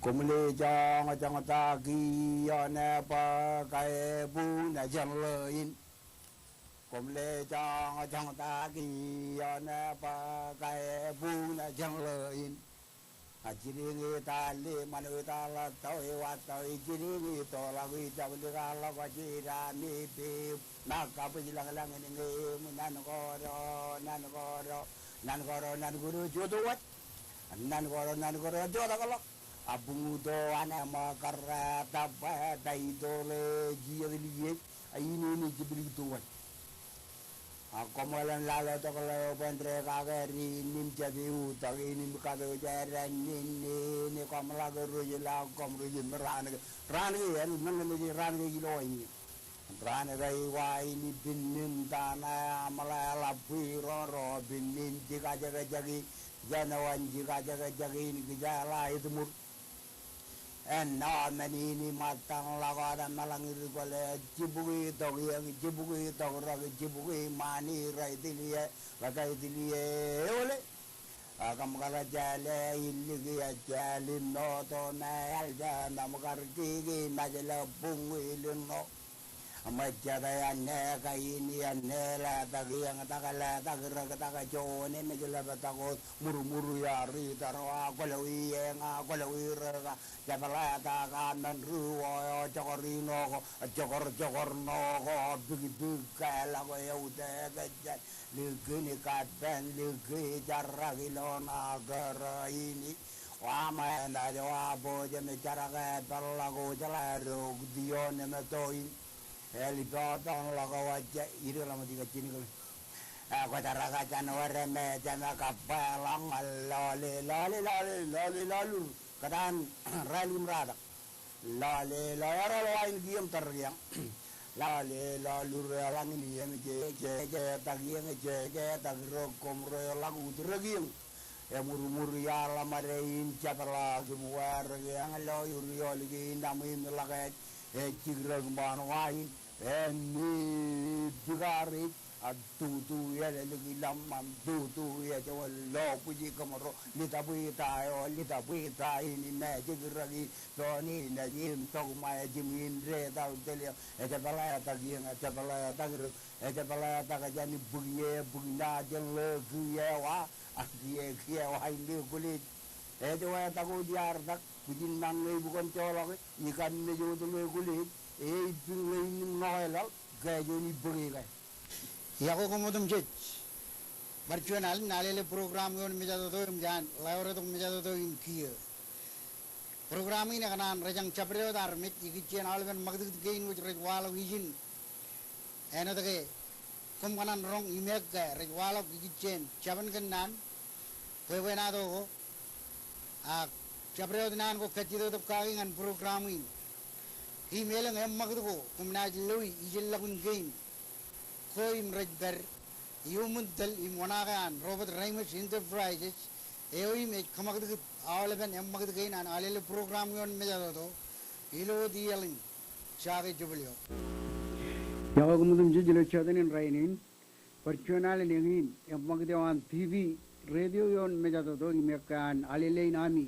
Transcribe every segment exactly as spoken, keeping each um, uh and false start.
Koṃle joñjoñ ta kiiō ne bōk e buñ ne jeṇ ḷō in. Koṃle joñjoñ ta kiiō ne bōk e buñ ne jeṇ ḷō in. A jidiñ i tali ṃanwe tala tau i wa tau i jidiñ i toḷọk i jablik a ḷọk a jida mi pip. Ṇa kabwij lañlañ in ñe im nan koro nan koro nan koro nan koro joto waj. Nan koro nan koro joto ḷọk. A buñuto an ṃōkar e tabba ta itoḷe jijet liej. A inene jiblik to waj. A koṃeḷeḷe lale tok ḷeo bōn re kake ri in im jab iutak in im kate eo jera in in in koṃ ḷak rej ḷak koṃ rej im raan ke raan ke en men ke mej raan ke ilo in. Raan ke iwa in ipin in tana aṃ ḷe ḷap bwe ro ro pin in jikajekjek in jān eo an jikajekjek in kijeḷā itmur. En ṇo men in iṃōttan ḷọk wōt emeḷañ ri kwōle jibukwi tok iōñ jibukwi tok rōk jibukwi ṃaan i rej tili e ḷe ke tili e eole. A kōṃ kar jāle illik ejāl in ṇo to me eḷap jān aṃ kar kiki mejle buñ ilin ṇo. Ṃōjjate āne kain āne letak iōñ tak letak rōk tak juon emej ḷap tak wōt murmur iar itar wa kwōlọwi eñ a kwōlọwi rōk a jepḷetak a men ri wō eo jokor ino ko jokor jokor ṇo ko bikbik ke ḷọk eutiej ejjān likin kapen liki jarak ilo ṇa kōrā in. Wa ṃōj eo a bōjjān jarak e peḷḷọk wōj ḷe rok ioon emeto in. Elipoton ḷọk wōj ire ḷọk ṃōj ikajjien kōn. E kwōjaraka jān wōr emejān kab bwe ḷọk ñan lọle lọle lọle lọle lọlur. Kōtaan raeluk im ratak. Lọle lọle eroḷ wa in kiiō im tōre kiiō. Lọle lọlur eḷaññe in iien jeje jetak iien jeje jetak rok koṃ ro eḷak utrōk iien. Emurmur iaḷ ṃade in jepḷaak im wārik eañ lo ioon iolik in aṃ im ḷak ej ej jikrōk ṃaan wa in en ej jikar ej a tutu ej elik ilọk ṃaan tutu ej ewōr lo bwij kōṃro litap ita eo litap ita in im ej jikrōk in Tọọni ṇe im tokṃae jimwin detal tele ejepḷetak iien ejepḷetak rōk ejepḷetak jān bukwi e bukwi ṇa jān ḷe kiiō wa a kiiō kiiō wa in ḷe kulej. Ej wetak wōt iar tak bwijin mañ ṇe ibukon joḷọk e ikan mej wōt ḷe kulej e ippin ḷe in im ṇoeḷaḷ ke juon ippāke ke. Iọkwe koṃ otemjej. Bar juon alen alele program ioon mejatoto im jān ḷeeoretok mejatoto in kiiō. Program in ekōṇaan rejañ jabdewōt armej ikijjien aolepen ṃakūtkūt kein wōj rej waḷọk ijin. Āinwōt ke koṃ kōṇaan roñ imeek ke rej waḷọk ikijjien jabōn kōnnaan bwebwenato ko. Ak jabdewōt naan ko kajjitōktōk kaki ñan program in. Im elōñ eṃṃakūt ko koṃ naaj loi ijellọkun kein ko im rej pād iuṃwin tōl im oṇaake an Robert Reimers Enterprises eo im ej kōṃakūtkūt aolepen eṃṃakūt kein an alele program ioon mejatoto ilo wōt iaḷ in Saake Jebōl eo. Iọkwe koṃ otemjej ilo jọteen in rainin. Bar juon alen eñin eṃṃakūt eo an TV, radio ioon mejatoto im ekke an alele in ami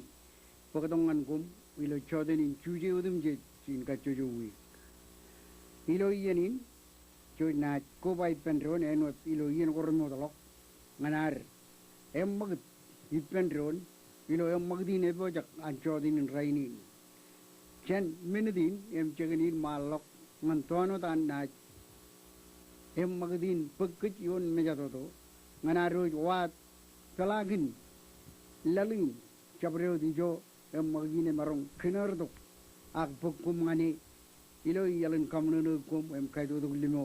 bōktok ñan koṃ ilo jọteen in Juje otemjej in kajjojo wiik. Ilo iien in jej naaj koba ippān doon āinwōt ilo iien ko remootḷọk ñan ad eṃṃakūt ippān doon ilo eṃṃakūt in epojak an jọteen in rainin. Jān minit in im jekōn in ṃaanḷọk ñan tọọnwōt an naaj eṃṃakūt in bōk kōj ioon mejatoto ñan ad wōj waat peḷaakin laḷ in jabdewōt ijo eṃṃakūt in emaroñ kinoortok ak bōk koṃ ñan e ilo iaḷ in kaṃōṇōṇōik koṃ im kaitotok limo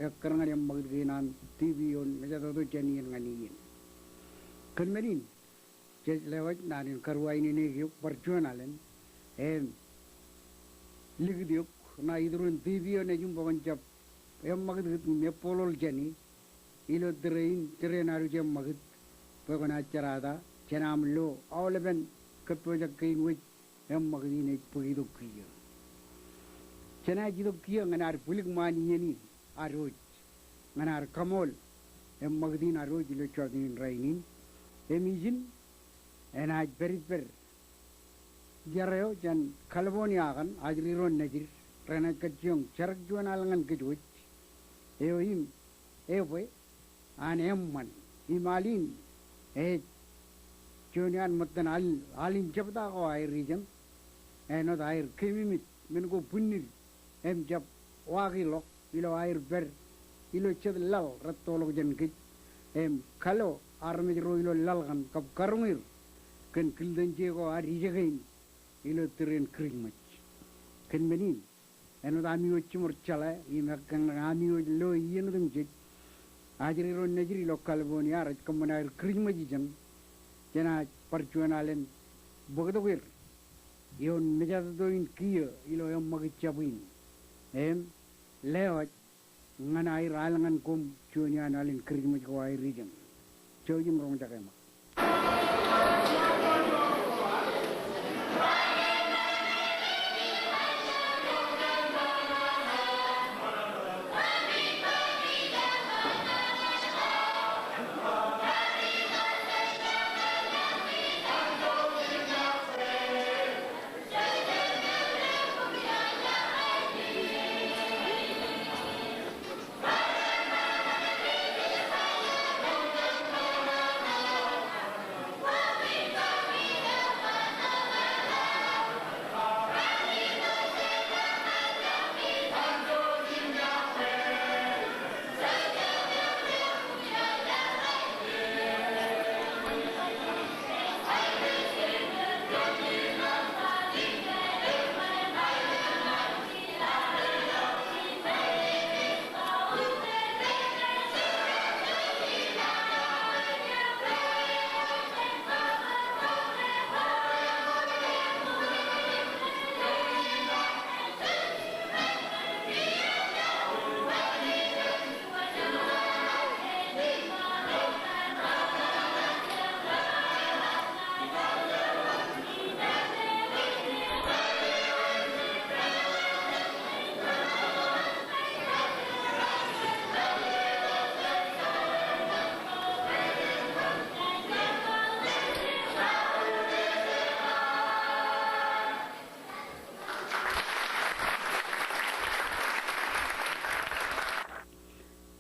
ekkar ñan eṃṃakūt kein an TV ioon mejatoto jān iien ñan iien. Kōn men in jej lewōj naan in karuwainene eok bar juon alen im likūt eok ṇa itūrin TV eo nejūṃ bwe kwōn jab eṃṃakūtkūt im ebboḷoḷ jāne ilo tōre in tōre in ad wōj eṃṃakūt bwe kwōnaaj jerata jān aṃ lo aolepen kōppojak kein wōj eṃṃakūt in ej bōk itok kiiō. Jenaaj itok kiiō ñan ad bwilik ṃaan iien in ad wōj ñan ad kaṃool eṃṃakūt in ad wōj ilo jọteen in rainin. Im ijin enaaj pād ippād Jar eo jān California kaṇ, ajri ro nejid, renaaj kajjioñ jar juon al ñan kōj wōj. Eo im ebwe an eṃṃan. Im al in ej juon iaan ṃōttan al, al in jebta ko aer ijeṇ. Āinwōt aer keememej men ko bwinnid im jab waakḷọk ilo aer pād ilo jet laḷ rettoḷọk jān kōj im kalo armej ro ilo laḷ kaṇ kab karuñir kōn kiltōnje ko ad ijeke in ilo tōre in Kirijmej. Kōn men in, āinwōt ami wōj jiṃor jeḷā im ekkein ami wōj loe iien otemjej, ajri ro nejid ilo California rej kōṃṃan aer Kirijmej ijeṇ, jenaaj bar juon alen bōktok er ioon mejatoto in kiiō ilo eṃṃakūt jab in. Im lewōj ñan aer al ñan koṃ juon iaan alen Kirijmej ko aer ijeṇ. Jouj im roñjake ṃōk.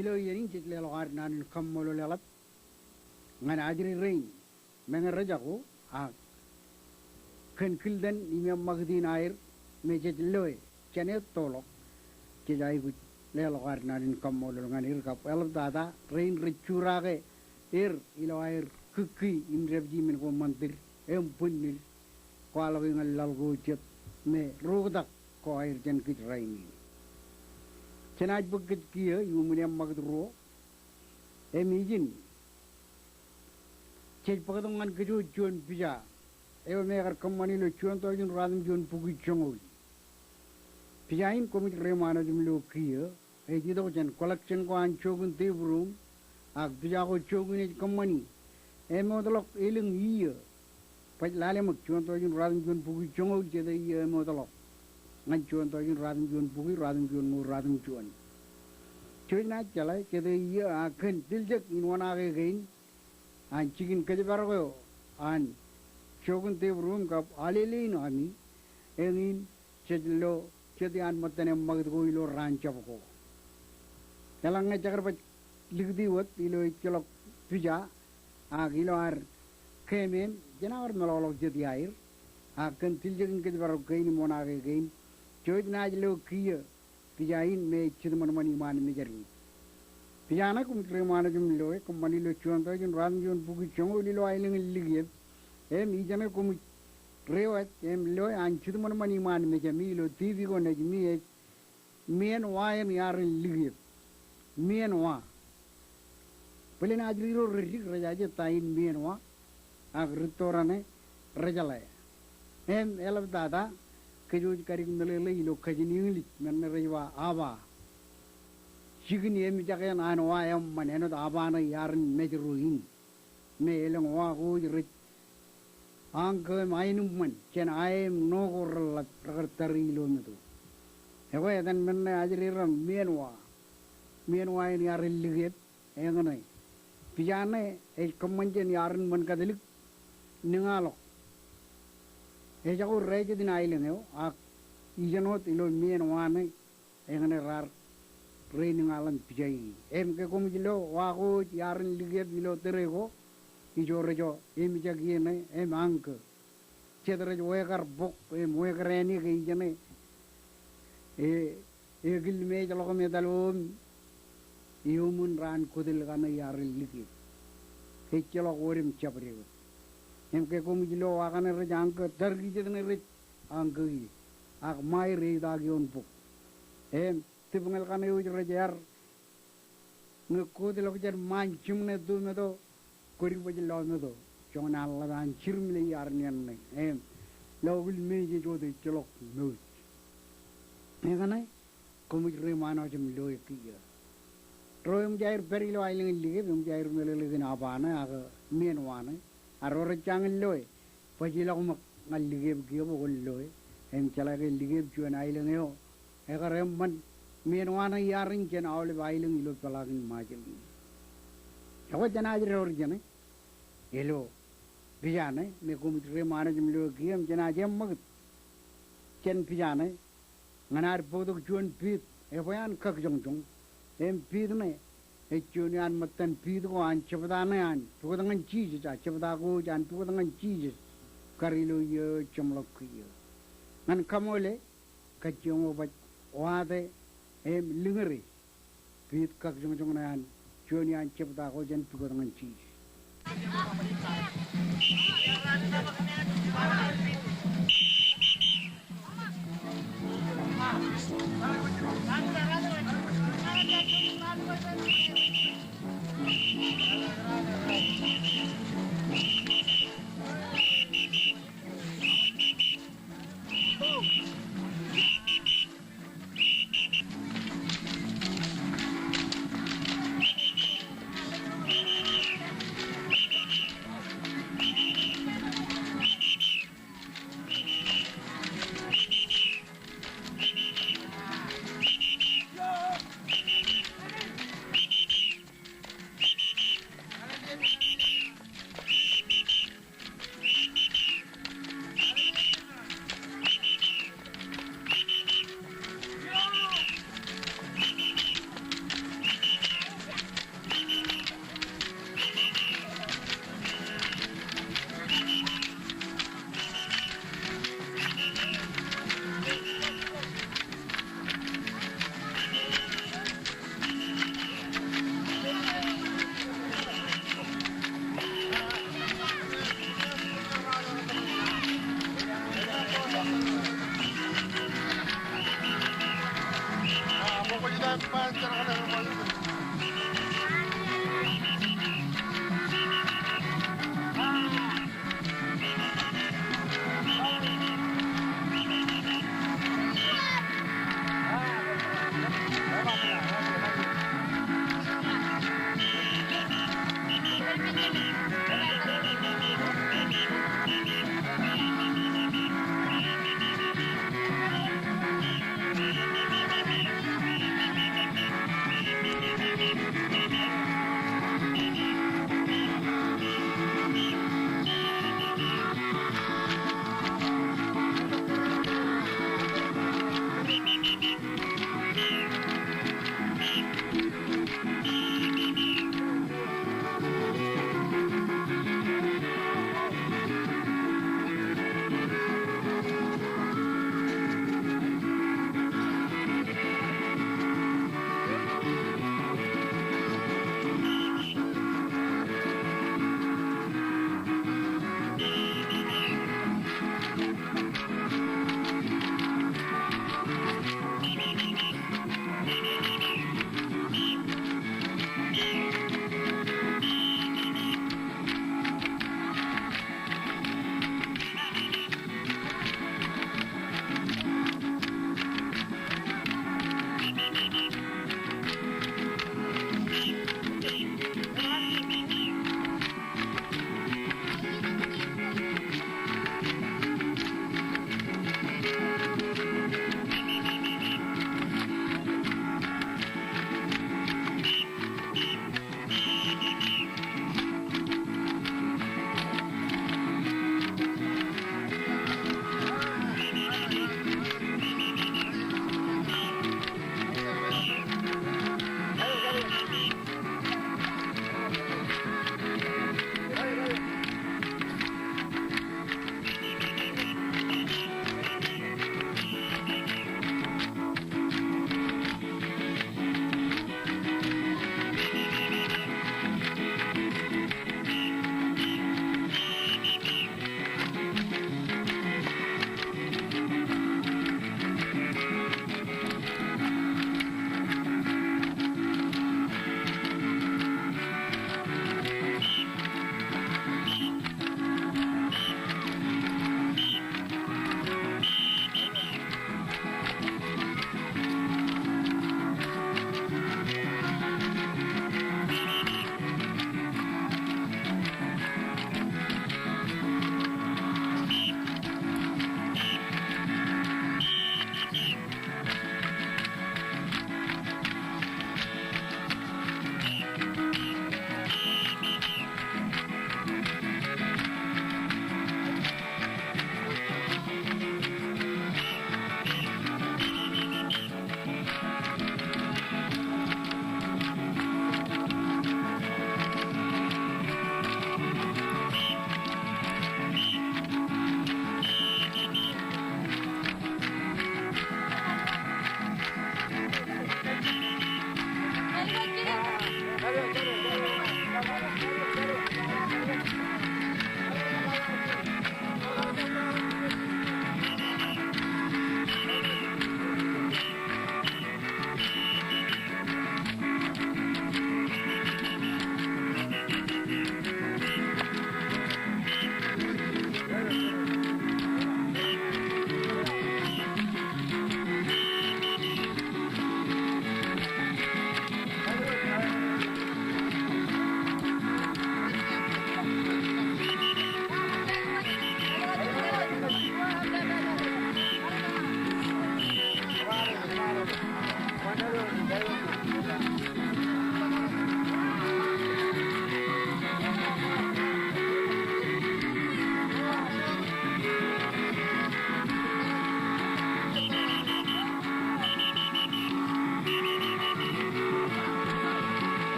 Ilo iien in jej leḷọk ad naan in kaṃṃoolol eḷap ñan ajri rein meñe rejako, ak kōn kiltōn im eṃṃakūt in aer me jej loe jān ettoḷọk, jej aikuj leḷọk ad naan in kaṃṃoolol ñan er kab eḷaptata rein rej juraake er ilo aer kūkki im dāpiji men ko ṃandir im bwinnid, kwaḷọk ñan laḷ ko jet me rūktak ko aer jān kōj rainin. Jenaaj bōk kōj kiiō iuṃwin eṃṃakūt ruo. Im ijin, jej bōktok ñan kōj wōj juon pija eo me ekar kōṃṃani ilo juon tọujin ruatimjuon bukwi joñoul. Pija in koṃij reiṃaanḷọk im lo kiiō, ej itok jān collection ko an Jokin Deep Room, ak pija ko Jokin ej kōṃṃani, emootḷọk elōñ iiō. Baj lale ṃōk, juon tọujin ruatimjuon bukwi joñoul jete iiō emootḷọk ñan juon tọujin ruatimjuon bukwi ruatimjuon ṃool ruatimjuon. Jej naaj jeḷā jete iiō, ak kōn tiljek in wōṇaake kein an jikin kōjparok eo an Jokin Deep Room kab Alele in Ami, eñin jej lo jet iaan ṃōttan eṃṃakūt ko ilo raan jab ko. Eḷaññe jekar baj likūti wōt ilo ejjeḷọk pija, ak ilo ad keemem, jenaaj kar meḷọkḷọk jet iaer, ak kōn tiljek in kōjparok kein im wōṇaake kein, jej naaj lo kiiō pija in me ej jitōṃanṃan iṃaan mejād in. Pija ṇe koṃij reiṃaanḷọk im loe, kōṃṃani ilo juon tọujin ruatimjuon bukwi joñoul ilo aelōñ in likiep. Im ijeṇe koṃij reiwōj im loe an jitōṃanṃan iṃaan mejāmi ilo TV ko nejimi ej Mien wa eṇ iar in likiep. Mien wa. Bōlen ajri ro reddik rejaje ta in mien wa, ak ritto raṇe rejeḷā. Im eḷaptata kōj wōj kadik meḷeḷe ilo kajin English men ṇe rej ba aba. Jikin emjake eṇ an wa eṃṃan āinwōt aba ṇe iar in mej ro in. Me elōñ wa ko wōj rej añkō im aenōṃṃan jān ae im ṇo ko reḷap rekar tariḷọk ilo meto. Ekwe etan men ṇe ajri raṇ mien wa. Mien wa eṇ iar in likiep eñṇe. Pija ṇe ej kōṃṃan jān iar in ṃōn Katolik, ñe eḷaññe Ejako rejet in aelōñ eo, ak ijeṇ wōt ilo mien wa ṇe, eñṇe raar rein ña ḷōm pija e. Im ke koṃij lo wa ko wōj iar in likep ilo tōre ko, ijo rejo emijak iien ṇe, im ankō jet rej wekar bok, im wekar āne ke ijeṇe. E, ekilmeejḷọk im etal wōt im eoṃwin raan kōtōl kaṇe iar in likep. Ejjeḷọk wōt im jabdewōt. Im ke koṃij lo wa kaṇe rej ankō tarikijet ṇe rej ankō ie. Ak ṃaer eitaak ioon bok. Im tipñal kaṇe wōj rej ear ñe kōtḷọk jān ṃaan jimṇe to meto, kwōj baj lọmeto, joñan an ḷap an jirimle iar nien ṇe, im lọkilmeej ej wōt ejjeḷọk mouj. Eñṇe, koṃij reiṃaanḷọk im loe kiiō. Ro eṃōj aer pād ilo aelōñ in likep, eṃōj aer meḷeḷe kōn aba ṇe ak mien wa ṇe. Ak ro rej jañin loe, baj ilọk ṃōk ñan likep kiiō bwe kwōn loe. Im jeḷā ke likep juon aelōñ eo ekar eṃṃan mien wa ṇe iarin jān aolep aelōñ ilo peḷaakin Ṃajeḷ in. Ekwe jenaaj door jeṇe ilo pija ṇe, me koṃij reiṃaanḷọk im loe kiiō im jenaaj eṃṃakūt jān pija ṇe. Ñan ad bōktok juon piit, ebwe an kakjoñjoñ. Im piit ṇe ej juon iaan ṃōttan piit ko an jebta ṇe an pukot ñan Jisōs, a jebta ko wōj an pukot ñan Jisōs kar ilo iiō eo jeṃḷọk kiiō. Ñan kaṃoole, kajjioñ baj wate im liñure piit kakjoñjoñ ṇe an juon iaan jebta ko jān pukot ñan Jisōs.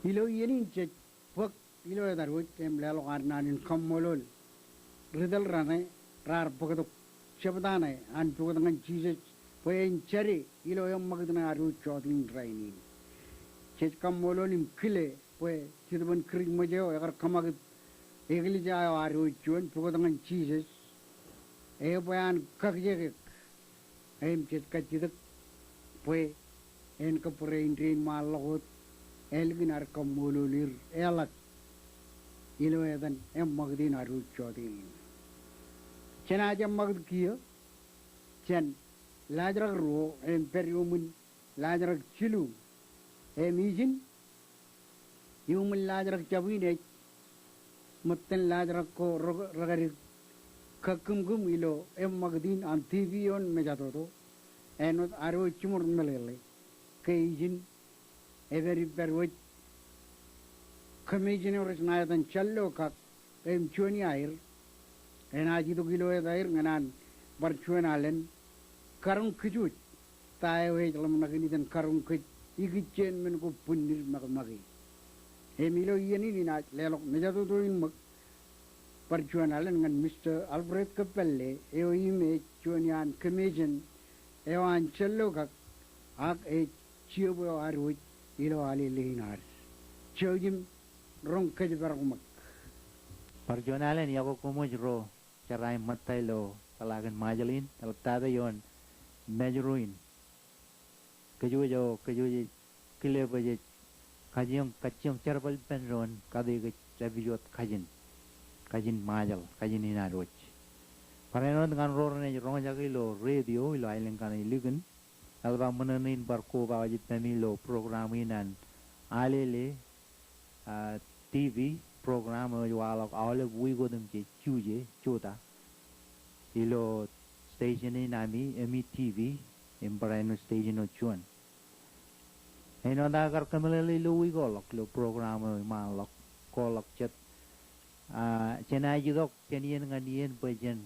Ilo iien in jej bōk ilo etal wōj im leḷọk ad naan in kaṃṃoolol ri tōl raṇe raar bōktok jebta ṇe an pukot ñan Jisōs bwe en jade ilo eṃṃakūt ṇe ad wōj jọteen rainin. Jej kaṃṃoolol im kile bwe Jetōb in Kirijṃōj eo ekar kōṃakūt eklejia eo ad wōj juon pukot ñan Jisōs eo bwe an kakijekek. Im jej kajjitōk bwe en kōbōro indein ṃaanḷọk wōt ālikin ad kaṃṃoolol er eḷak ilo etan eṃṃakūt in ad wōj jọteen in. Jenaaj eṃṃakūt kiiō jān laajrak ruo im pād iuṃwin laajrak jilu. Im ijin, iuṃwin laajrak jab in ej ṃōttan laajrak ko re-, rekadi kakkūmkūm ilo eṃṃakūt in an TV ioon mejatoto. Āinwōt ad wōj jiṃor meḷeḷe ke ijin ej pād ippād wōj Commissioner ṇa etan Jallokak im juon iaer enaaj itok ilo etaer ñan an bar juon alen karoñ kōj wōj ta eo ej ḷōmṇak in itan karoñ kōj ikijjien men ko bwinnid ṃakṃake. Im ilo iien in inaaj leḷọk mejatoto in ṃōk bar juon alen ñan Mister Alfred Kōppālle eo im ej juon iaan commission eo an Jallokak ak ej jibwe eo ad wōj ilo Alele in ad. Jouj im roñ kōjparok ṃōk. Bar juon alen, iọkwe koṃij ro jera im ṃōtta ilo peḷaakin Ṃajeḷ in, eḷaptata ioon Mājro in. Kōjwōj eo, kōjwōj ej kile bwe jej kajjioñ, kajjioñ jerbal ippān doon kate kōj dāpij wōt kajin, kajin Ṃajeḷ, kajin in ad wōj. Barāinwōt ñan ro renaaj roñjake ilo radio ilo aelōñ kaṇe ilikin, eḷap aō ṃōṇōṇō in bar koba waj ippemi ilo program in an Alele, ah, TV program eo ej waḷọk aolep wiik otemjej Juje, Jota, ilo station in ami, M E T V, im barāinwōt station eo juon. Āinwōt aō kar kōmeḷeḷe ilo wiik ko ḷọk ilo program eo iṃaanḷọk, ko ḷọk jet, ah, jenaaj itok jān iien ñan iien bwe jen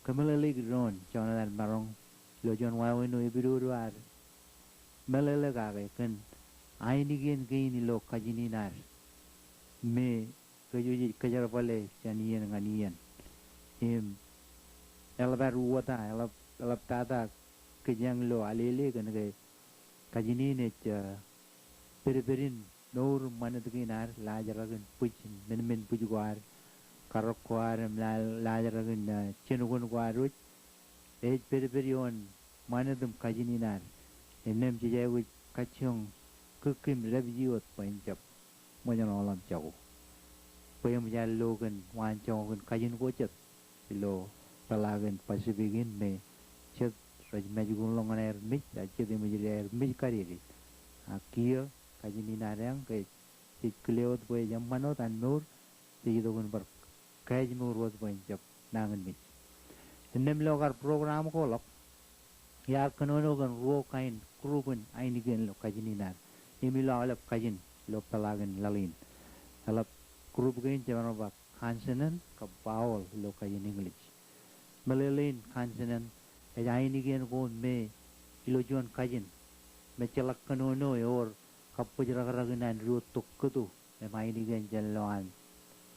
kōmeḷeḷeik doon joñan ad maroñ ilo juon wāween eo epidodo ad meḷeḷe kake kōn ainikien kein ilo kajin in ad me kōjwōj ej kōjerbale jān iien ñan iien. Im eḷap ad uwōta, eḷap, eḷaptata kōjeañ ilo Alele kōn ke kajin in ej, ah, pedped in mour im ṃanit kein ad, laajrak in bwij, men, men bwij ko ad, karōk ko ad, im la-, laajrak in, ah, jenukun ko ad wōj ej pedped ioon ṃanit im kajin in ad. Innām jej aikuj kajjioñ kūkkūm dāpiji wōt bwe en jab ṃōjṇọ ḷōmjako. Bwe eṃōj ad lo kōn waanjoñak in kajin ko jet ilo peḷaakin Pacific in me jet rej mājkunḷọk ñan aer mej, ak jet eṃōj aer mej kadede. Ak kiiō kajin in ad eañ ke jej kile wōt bwe ej eṃṃan wōt an mour, jej itok in bar kaājmour wōt bwe en jab nañinmej. Innām ilo kar program ko ḷọk, iar kōnono kōn ruo kain group in ainikien ilo kajin in ad im ilo aolep kajin ilo peḷaakin laḷ in. Eḷap group kein jemaroñ ba consonant kab vowel ilo kajin English. Meḷeḷein consonant ej ainikien ko me ilo juon kajin me ejjeḷọk kōnono ewōr kabbōjrakrak in an diwōjtok kōto im ainikien jān lo an,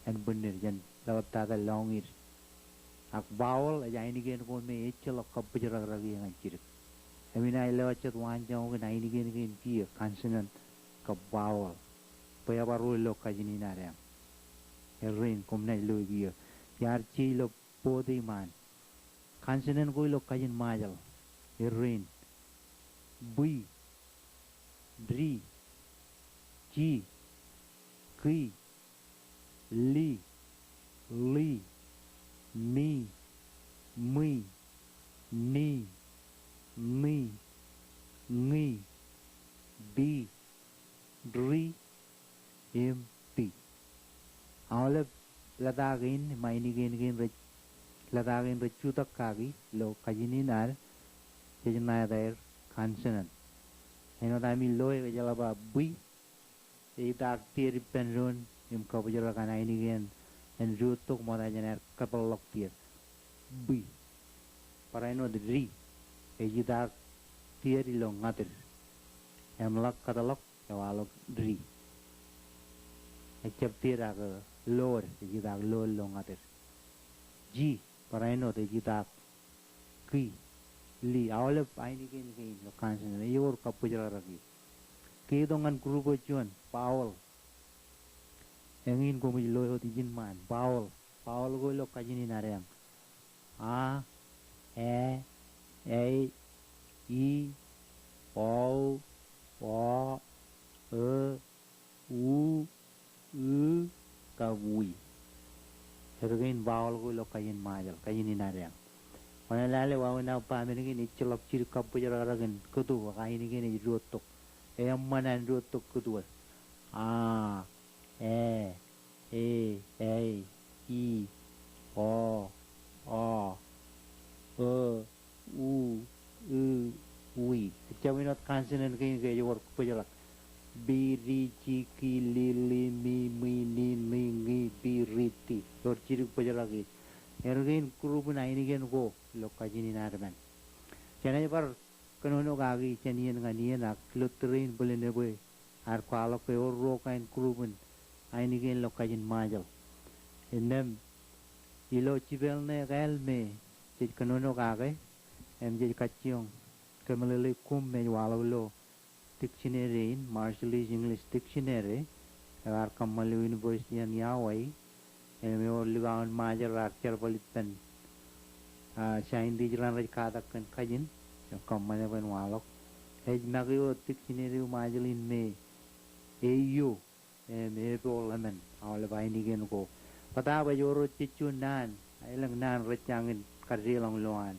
an bwinnid, jān eḷaptata lọñiid. Ak vowel ej ainikien ko me ejjeḷọk kabbōjrakrak ie ñan jidik. Im inaaj lewōj jet waanjoñak in ainikien kein kiiō, consonant kab vowel, bwe ebar ruo ilo kajin in ad eañ. Errein, koṃ naaj lo kiiō. Iar je ilo board eo iṃaan. Consonant ko ilo kajin Ṃajeḷ. Errein. Bwi. Di. Ji. Ki. Li. Ḷi. Mi. Ṃwi. Ni. Ṇi. Ñi. Bi. Ri. Im ti. Aolep lōta kein im ainikien kein rej, lōta kein rej jutak kaki ilo kajin in ad, jej ṇa eta aer consonant. Āinwōt ami loe, ejeḷā ba bwi, ej itaak tied ippān doon im kabōjrak an ainikien en diwōjtok ṃokta jān aer kōpeḷḷọk tied. Bwi. Barāinwōt di, ej itaak tied ilo ñatid im ḷak kōtḷọk ewaḷọk di. Ejjab tied ak lood, ej itaak lood ilo ñāāt er. G, barāinwōt ej itaak ki, li, aolep ainikien kein ilo consonant, ej wōr kabbōjrakrak e. Ketok ñan group eo juon, vowel. Eñin koṃij lo wōt ijin ṃaan, vowel. Vowel ko ilo kajin in adeañ. A, e, ei, i, o, o, e, u, ū, kab wi. Erkein vowel ko ilo kajin Ṃajeḷ, kajin in adeañ. Kwōnaaj lale wāween aō ba men kein ejjeḷọk jidik kabbōjrakrak in kōto, ak ainikien ej diwōjtok. Eṃṃan an diwōjtok kōto. A, e, e, ei, i, o, o, e, u, ū, wi. Ejjab āinwōt consonant kein ke ej wōr bōjrak. Bi, di, ji, ki, li, li, mi, ṃi, ni, ṇi, ñi, bi, ri, ti. Ewōr jidik bōjrak e. Erkein group in ainikien ko ilo kajin in adeañ. Jenaaj bar kōnono kaki jān iien ñan iien ak ilo tōre in bōlen ebwe ad kwaḷọk ke ewōr ruo kain group in ainikien ilo kajin Ṃajeḷ. Innām ilo jipeeḷ ṇe ekāāl me jej kōnono kake, im jej kajjioñ kōmeḷeḷe koṃ me ej waḷọk ilo dictionary in, Marshallese English Dictionary, ekar kōṃṃan ilo University in Hawaii, im ewōr likao in Ṃajeḷ raar jerbal ippān, ah, scientist raṇ rej katak kōn kajin, im kōṃṃane bwe en waḷọk. Ej make wōt dictionary eo Ṃajeḷ in me eio, im epoḷ emān aolep ainikien ko. Bōtaab ej wōr wōt jejjo naan, elōñ naan rej jañin kadeḷọñ ilowaan.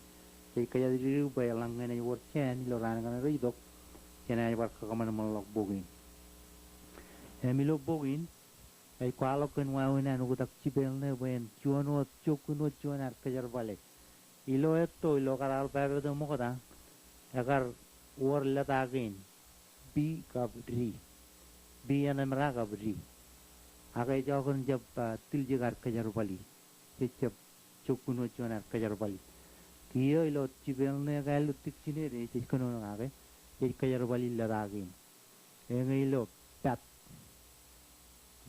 Jej kōjatdikdik bwe eḷaññe enaaj wōr jāān ilo raan kaṇe rej itok, jenaaj bar kakōṃanṃanḷọk bok in. Im ilo bok in, ej kwaḷọk kōn wāween an oktak jipeeḷ ṇe bwe en juon wōt, jokkun wōt juon ad kōjerbale. Ilo etto, ilo kar aḷ pāpāto ṃokta, ekar wōr lōta kein, bi kab di. Bi en emera kab di. Ak ejjab kōn jab, ah, tiljek ad kōjerbali. Jej jab jokkun wōt juon ad kōjerbali. Kiiō ilo jipeeḷ ṇe ekāāl ilo dictionary, jej kōnono kake, jej kōjerbali lōta kein. Eñe ilo bat.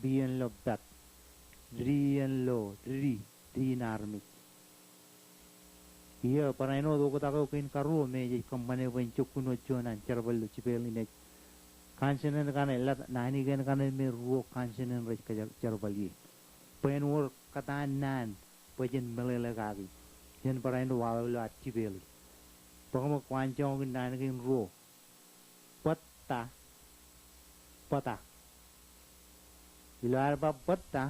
Bi en lo bat. Di en lo di, di in armej. Iiō, barāinwōt oktak eo kein karuo me jej kōṃṃane bwe en jokkun wōt juon an jerbal ilo jipeeḷ in ej consonant kaṇe, lōta, naan kein kaṇe me ruo consonant rej kōjer-, jerbal ie. Bwe en wōr kōtaan naan bwe jen meḷeḷe kaki. Jen barāinwōt waḷọk ilo ad jipeeḷ in. Bōkṃōk waanjoñak in naan kein ruo. Bōtta, bōta. Ilo ad ba bōtta,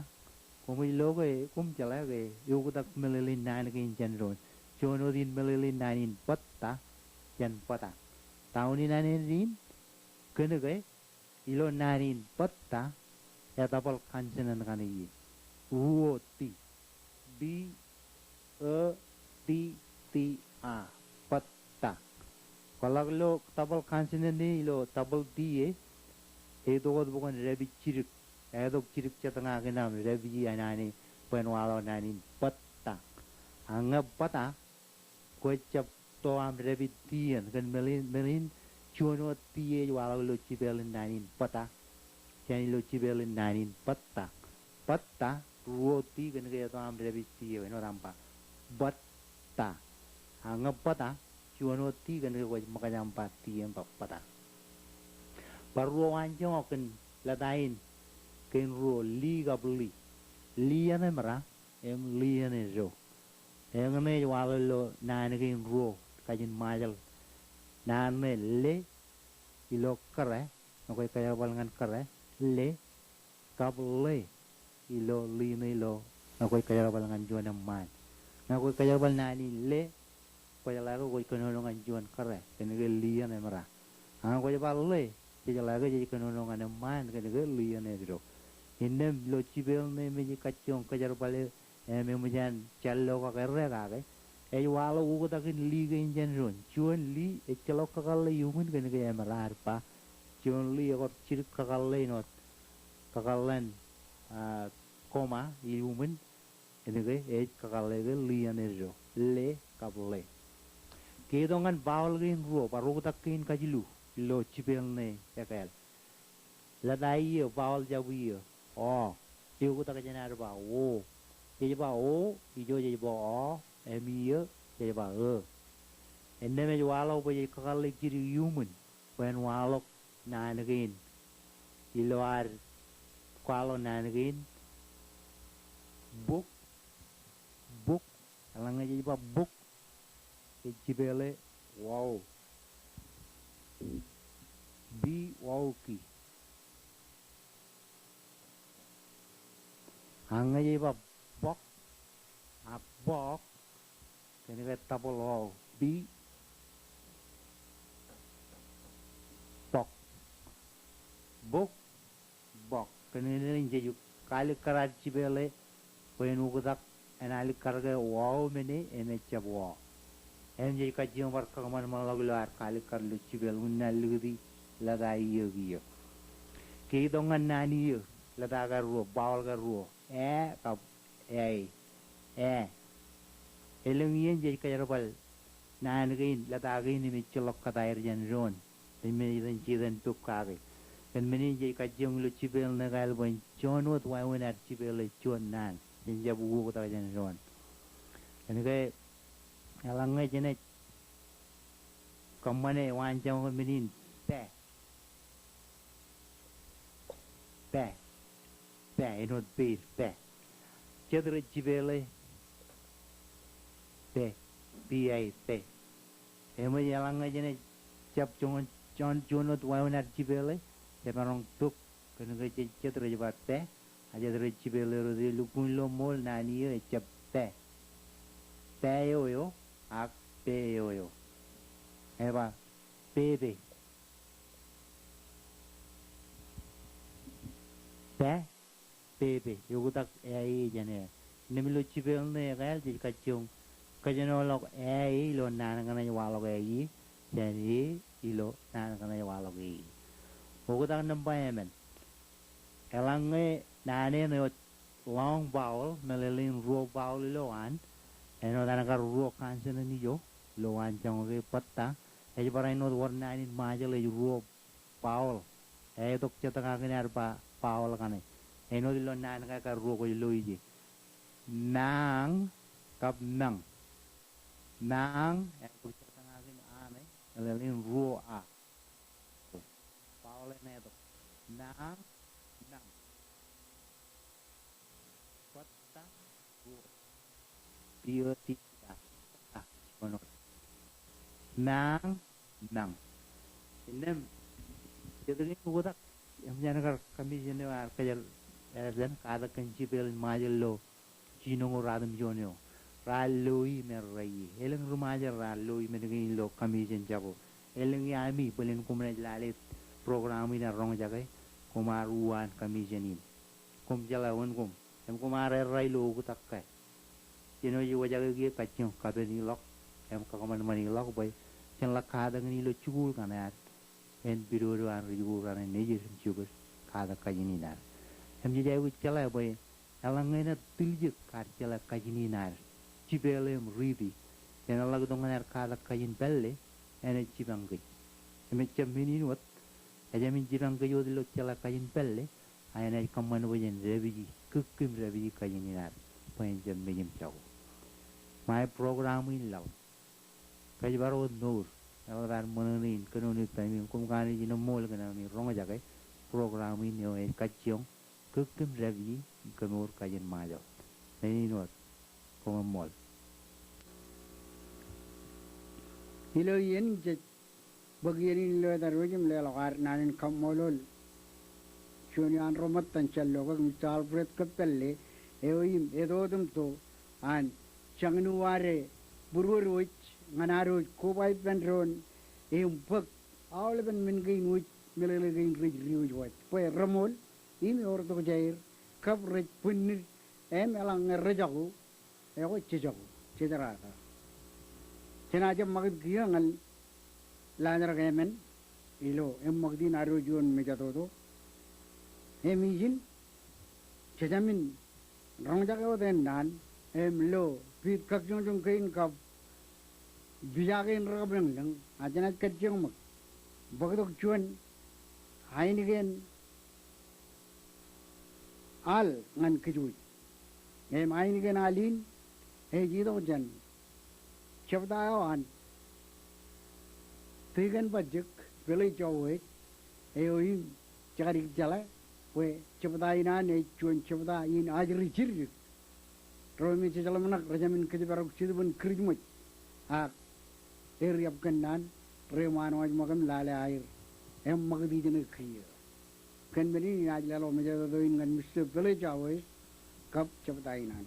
koṃij lo ke koṃ jeḷā ke eoktak meḷeḷein naan kein jān doon. Juon wōt in meḷeḷein naan in bōtta jān bōta. Down in an āindein, kōnke ilo naan in bōtta, e double consonant kaṇe ie. Ruo ti. B, o, t, t, a. Bōtta. Kwaḷọk ilo double consonant e, ilo double t e, eitok wōt bwe kwōn dāpij jidik. Eitok jidik jet ña kōn aṃ dāpij e an naan e, bwe en waḷọk naan in bōtta. Ak ñe bōta, kwōj jab to aṃ dāpij t ien, kōn meḷeḷein, meḷeḷein juon wōt t e ej waḷọk ilo jipeeḷ in naan in bōta. Jān ilo jipeeḷ in naan in bōtta. Bōtta, ruo t, kōnke eto aṃ dāpij t eo, āinwōt aṃ ba. Bōtta. Ak ñe bōta, juon wōt t, kōnke kwōj ṃōkaj aṃ ba t eo im ba bōta. Bar ruo waanjoñak kōn lōta in kein ruo, li kab ḷi. Li en emera, im ḷi en eddo. Eñṇe ej waḷọk ilo naan kein ruo, kajin Ṃajeḷ. Naan ṇe le, ilo kōrā, ñe kwōj kōjerbal ñan kōrā, le, kab ḷe, ilo ḷi ṇe ilo, ñe kwōj kōjerbal ñan juon eṃṃaan. Ñe kwōj kōjerbal naan in le, kwōjeḷā ke kwōj kōnono ñan juon kōrā, kōnke ḷi en emera. Ak ñe kwōj ba ḷe, jejeḷā ke jej kōnono ñan eṃṃaan, kōnke ḷi en eddo. Innām ilo jipeeḷ ṇe me jej kajjioñ kōjerbale, im eṃōj an jān lo kake errā kake, ej waḷọk oktak in li kein jān doon. Juon li ejjeḷọk kakōḷḷe iuṃwin kōnke emera, ad ba. Juon li ekar jidik kakōḷḷe āinwōt kakōḷḷe in, ah, comma iuṃwin, kōnke ej kakōḷḷe ke ḷi en eddo. Le kab ḷe. Ketok ñan vowel kein ruo, bar oktak kein kajilu ilo jipeeḷ ṇe ekāāl. Lōta iiō, vowel jab iiō. o. Eoktak jān ad ba o. Jej ba o, ijo jej ba o, im iiō jej ba o. Innām ej waḷọk bwe jej kakōḷḷe jidik iuṃwin bwe en waḷọk naan kein. Ilo ad kwaḷọk naan kein, bok, bok, eḷaññe jej ba bok, ej jipeḷe wao. B O K. Ak ñe jej ba bọk, ak bọọk, kōn ke double O, B, bọk. Bok, bọk. Kōn ke jej kalikkar ad jipeḷe bwe en oktak, en alikkar ke wao men e, im ejjab wao. Im jej kajjioñ bar kakōṃanṃanḷọk ilo ad kalikkar ilo jipeḷ, unin an likūti lōta iiō kiiō. Ke itok ñan naan iiō, lōta ke ruo, vowel ke ruo, e kab e, e. Elōñ iien jej kōjerbal naan kein, lōta kein im ejjeḷọk kōtaer jān doon. Im men etan, jitan pok kake. Kōn men in jej kajjioñ ilo jipeḷ ṇe kāāl bwe en juon wōt wāween ad jipeḷe juon naan. Jen jab ukoktak jān doon. Kōn ke eḷaññe jenaaj kōṃṃane waanjoñak men in, pā. Pā. Pā, āinwōt pā, pā. Jet rej jipeḷe pā, P I, pā. Eṃōj eḷaññe jenaaj jab juon, juon, juon wōt wāween ad jipeḷe, jemaroñ pok, kōn ke jet, jet rej ba pā, a jet rej jipeḷe rot e, lukkuun ilo ṃool naan iiō ejjab pā. Pā eo eo, ak pā eo eo. Ej ba, pepe. Pā, pepe, eoktak e, e jān e. Innām ilo jipeḷ ṇe ekāāl jej kajjioñ kōjenolọk e, e ilo naan kaṇe ej waḷọk e, e jān e ilo naan kaṇe ej waḷọk e. Oktak nōṃba emān. Eḷaññe naan eṇ eo long vowel, meḷeḷein ruo vowel ilowaan, āinwōt an kar ruo consonant ijo ilo waanjoñak e, bōtab ej barāinwōt wōr naan in Ṃajeḷ ej ruo vowel. Etok jetōb in ad ba vowel kaṇe. Āinwōt ilo naan ko ekar ruo kwōj lo ije. Mañ kab mañ. Mañ, etok jetōb in ane, meḷeḷein ruo a. Vowel eṇ etok. Mañ, mañ. Bōtab ruo. B O T A. Mañ, mañ. Innām, jet kein oktak, eṃōj an kar commission eo ear kōjel, ear jen katak kōn jipeḷ in Ṃajeḷ ilo jinoñoul ratimjuon eo. Raar loi men ro ie. Elōñ ri Ṃajeḷ raar loi men kein ilo commission jako. Elōñ ie ami, bōlen koṃ naaj lale program in ear roñjake, koṃ ar uwaan commission in. Koṃ jeḷā wōn koṃ. Im koṃ ar errā ilo oktak ke. Jino ej wōjake kiiō kajjioñ kapānḷọk im kakōṃanṃanḷọk bwe jen ḷak katak ñan ilo jikuuḷ kaṇe ad, en pidodo an ri jikuuḷ raṇe nejid im jukot, katak kajin in ad. Im jej aikuj jeḷā bwe eḷaññe enaaj tiljek ad jeḷā kajin in ad, jipeḷe im riiti, enaaj ḷak itok ñan ad katak kajin pālle, enaaj jipañ kōj. Im ejjab men in wōt, ejāmin jipañ kōj wōt ilo jeḷā kajin pālle, a enaaj kōṃṃan bwe jen dāpiji, kūkkūm dāpiji kajin in ad, bwe en jab mej im jako. Ṃae program in laḷ, kōjparok wōt mour, eḷap ad ṃōṇōṇō in kōnono ippemi, koṃ kanooj in eṃṃool kōn ami roñjake program in eo ej kajjioñ kūkkūm dāpiji im kōmour kajin Ṃajeḷ. Men in wōt, koṃṃool. Ilo iien jej bōk iien in ilo etarooj im leḷọk ad naan in kaṃṃoolol juon eo an ro ṃōttan jān lọkọk, Mister Alfred Kōppālle, eo im etotemto an jañin uwaade būruod wōj ñan ad wōj koba ippān doon im bōk aolepen men kein wōj meḷeḷe kein rej diwōj waj. Bwe reṃool im ewōr tokjāer kab rej bwinnid im eḷaññe rejako, ekwe jejako, jejeraata. Jenaaj jab ṃakūt kiiō ñan laajrak emān ilo eṃṃakūt in ad wōj juon mejatoto. Im ijin, jejāmin roñjake wōt ennaan im lo piit kakjoñjoñ kein kab pija kein rekapeḷḷọk, a jenaaj kajjioñ ṃōk bōktok juon ainikien al ñan kōj wōj. Im ainikien al in ej itok jān jebta eo an Tikōn Bajjek, Village Office, eo im jekdikjeḷā bwe jebta in an ej juon jebta in ajri jiddik. Ro me jej ḷōmṇak rej jāmin kōjparok Jetōb in Kirijmej, ak eriab kōnnaan, reṃaan wōj ṃōk im lale aer eṃṃakūt ijeṇe kiiō. Kōn men in inaaj leḷọk mejatoto in ñan Mister Village Office kab jebta in an.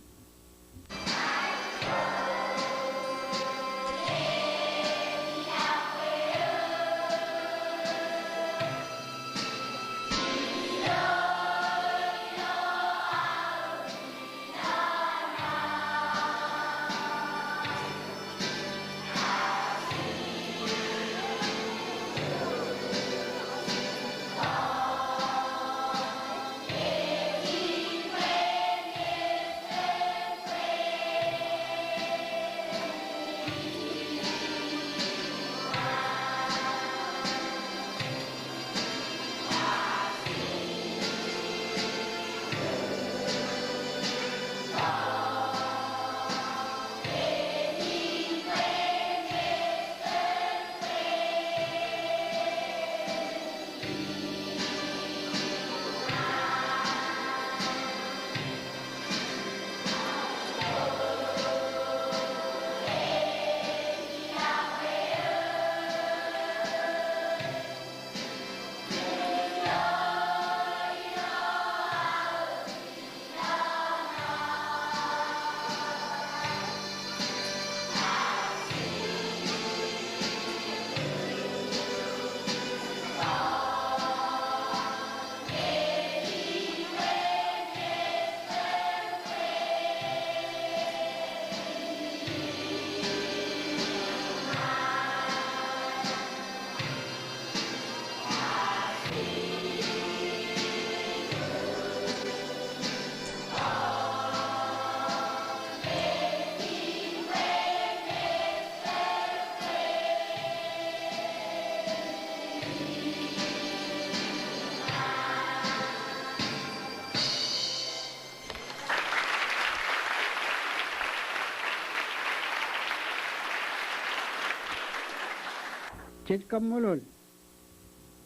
Jej kaṃṃoolol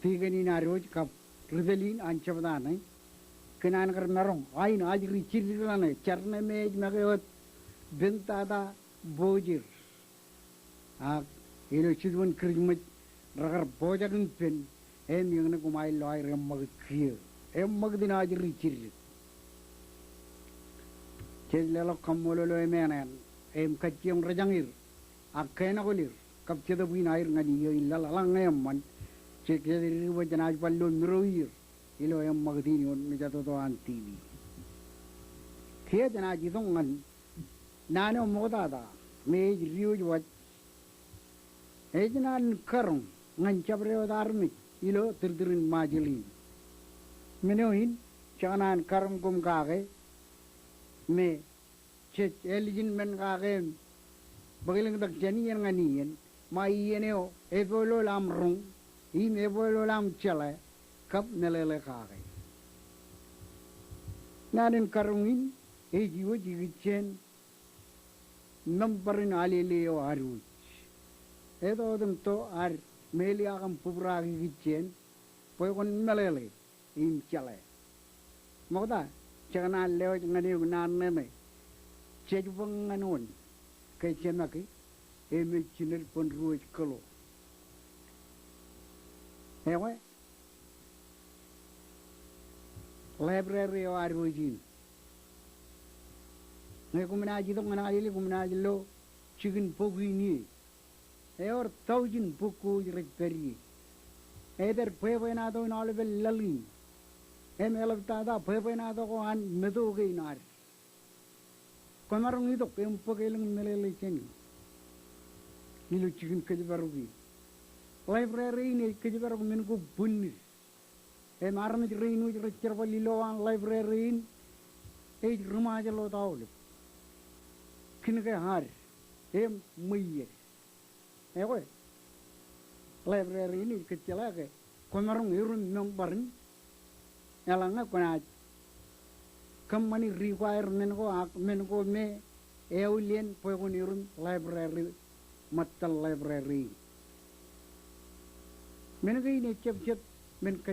tikōn in ad wōj kab ri tōl in an jebta ṇe kōn an kar maroñ ain ajri jiddik ḷọk ṇe, jar ṇe me ej make wōt Bentata Bojer. Ak ilo Jetōb in Kirijmej rekar pojak in pen im eñṇe koṃ aer lo aer eṃṃakūt kiiō, eṃṃakūt in ajri jiddik. Jej leḷọk kaṃṃoolol eo emān eo im kajjioñ rejañir ak kenakwōlir kab jetōb in aer ñan iiō in laḷ. Eḷaññe eṃṃan, jej kōjatdikdik bwe jenaaj bar lo miroier ilo eṃṃakūt in ioon mejatoto an T V. Kiiō jenaaj itok ñan naan eo ṃoktata me ej diwōj waj. Ej naan karoñ ñan jabdewōt armej ilo tūrtūrin Ṃajeḷ in. Men eo in, jekōṇaan karoñ koṃ kake me jej ālijin men kake im bōklōñtak jān iien ñan iien, ṃae iien eo epool eo aṃ roñ im epool eo aṃ jeḷā kab meḷeḷe kake. Naan in karoñ in ej iwōj ikijjien member in alele eo ad wōj. Ej wōt im to ad meḷeḷe im bōbraak ikijjien bwe kwōn meḷeḷe im jeḷā. Ṃokta, jekōṇaan lewōj ñan eok naan ṇe me jej bōk ñan wōn ke jemake im ej jined bōn diwōj kōḷo. Ekwe, library eo ad wōj in, ñe koṃ naaj itok ñan alele koṃ naaj lo jikin bok in ie. Ewōr taujin bok ko rej pād ie. Ej pād bwebwenato in aolepān laḷ in. Im eḷaptata bwebwenato ko an meto kein ad. Kwōmaroñ itok im bōk elōñ meḷeḷe jāne ilo jikin kōjparok in. Library in ej kōjparok men ko bwinnid. Im armej rein wōj rej jerbal ilowaan library in ej ri Ṃajeḷ wōt aolep. Kōnke ad im ṃweied. Ekwe, library in ej kōjjeḷā ke kwōmaroñ erom member in, eḷaññe kwōnaaj kōṃṃani require men ko, ak men ko me ālikin bwe kwōn iruṃ library, ṃōttan library in. Men kein ejjab jet men kōj